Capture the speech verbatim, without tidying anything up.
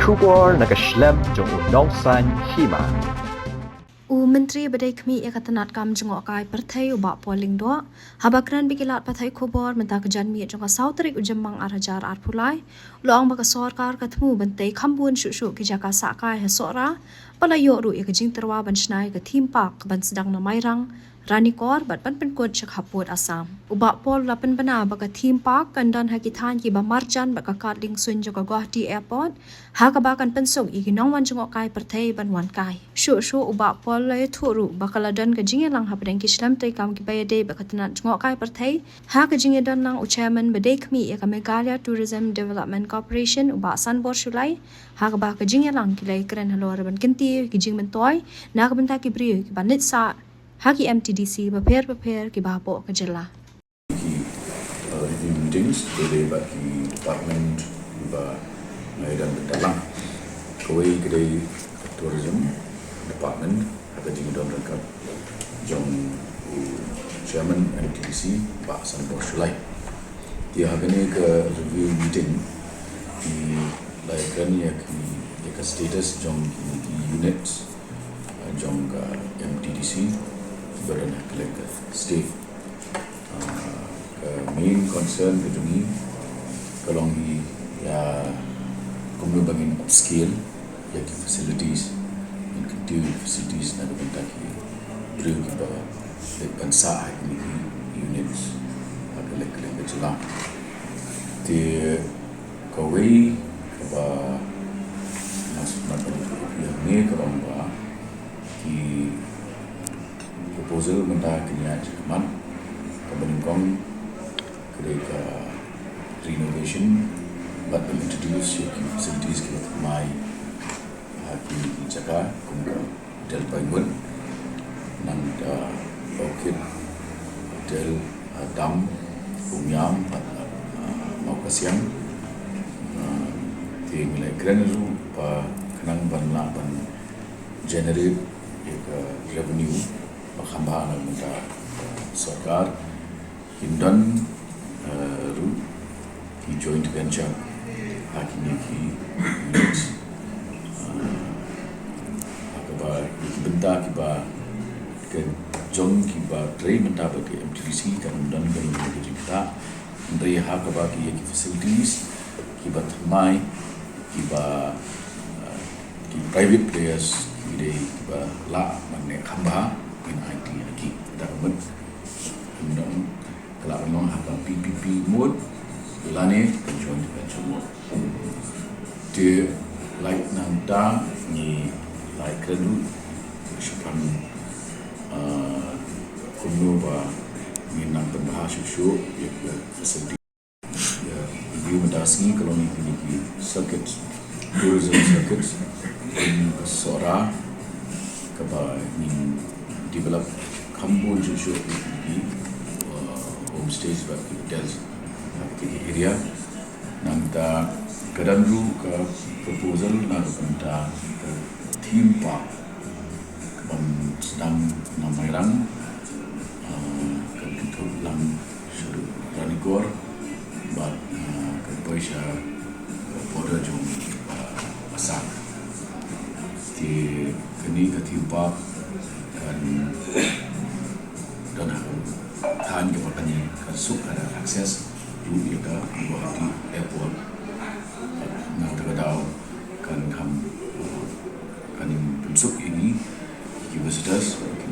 Khubor na ka shlem jong u nongsan hima. U Myntri ba dei khmih ïa ka tnat kam jngohkai pyrthei u Bah Paul Lyngdoh, haba kren bad ki lad pathai khubor mynta ka janmiet jong ka saw tarik u Jymmang ar hajar arphew lai, u la ong ba ka sorkar ka thmu ban tei kham bun shuh shuh ki jaka sah kai ha Sohra, bad la ïoh ruh ïa ka jingtyrwa ban shna ïa ka theme park ban sdang na Mairang, Ranikor bad ban pynkut sha ka hapoh Assam. U Bah Paul la pynbna ba ka theme park kan don ha ki thaiñ kiba marjan bad ka kad liengsuiñ jong ka Guwahati Airport, ha kaba kan pynsuk ïa ki nongwan jngohkai pyrthei ban wan kai. Shuh shuh u Bah Paul la ïathuh ruh ba ka la don ka jingïalang hapdeng ki shlem treikam kiba ïadei bad ka tnat jngohkai pyrthei, ha ka jingïadon lang u chairman ba dei khmih ïa ka Meghalaya Tourism Development Corporation u Bah Sanbor Shullai, ha kaba ka jingïalang ki la ïakren halor ban kyntiew ïa ki jingmyntoi na ka bynta ki briew kiba leit sah ha ki M T D C bapher bapher kiba hapoh ka jylla. Ki, uh, review meetings, dei dei bad ki department ba ngi don bynta lang. Kawei ka dei tourism department, ha ka jingdon ryngkat jong u chairman M T D C, Bah Sanbor Shullai. Te ha kane ka review meeting, ki la ïakren ïa ki, ïa ka status jong ki, ki units, uh, jong ka M T D C, ba don ha kylleng ka state. Ah, ka main concern ka jong ngi ka long hi ïa kumno ba ngin upscale ïa ki facilities, ngin kyntiew ïa ki facilities na ka bynta ki briew kiba leit ban sah ha kine ki units ha kylleng kylleng ka jylla. Te kawei kaba nga sngewbha ban ïathuh ïa ngi ka long ba ki proposal mynta kin ïaid shakhmat, kaba nyngkong ka dei ka renovation bad introduce ïa ki facilities kiba thymmai ha ki jaka kum ka Hotel Pinewood, nangta Orchid Hotel, ah, Dam, Umiam bad, ah, Mawkasiang. Ah, te ngi la kren ruh ba khnang ban lah ban generate ïa ka revenue ba kham bha na ka bynta sorkar, kin don, eh, ruh ki joint venture ha kine ki units. Eh, ha kaba ïa ki bynta kiba ka jong kiba trei mynta bad ka M T D C kan don ka jingkynnoh hynrei ha kaba ki ïa ki facilities kiba thymmai kiba, eh, ki private players ki dei kiba lah ban neh kham bha, ngin aiti ïa ki. Te ka mut ka lah ban long ha ka P P P mode lane ka joint venture mode. Te lait nangta ngi la kren ruh shaphang, ah, kumno ba ngin nang pynbha shuh shuh ïa ka facility. Ïa, ïa mynta ka sngi ka long ïa kine ki circuits, tourism circuits, kum ka Sohra, kaba ngin develop kham bun shuh shuh ïa ki, uh, homestays bad ki hotels ha kine ki area. Nangta ka don ruh ka proposal na ka bynta ka theme park ban sdang na Mairang, ah, kan kynthup lang sha Ranikor bad, ah, kan poi sha border jong, ah, Assam. Te kane ka theme park kan don ha ka thaiñ kaba kan, kan suk, kan access ruh ïa ka Guwahati Airport. Nangta ka daw kan kham, kan pynsuk ïa ngi ki visitors, ki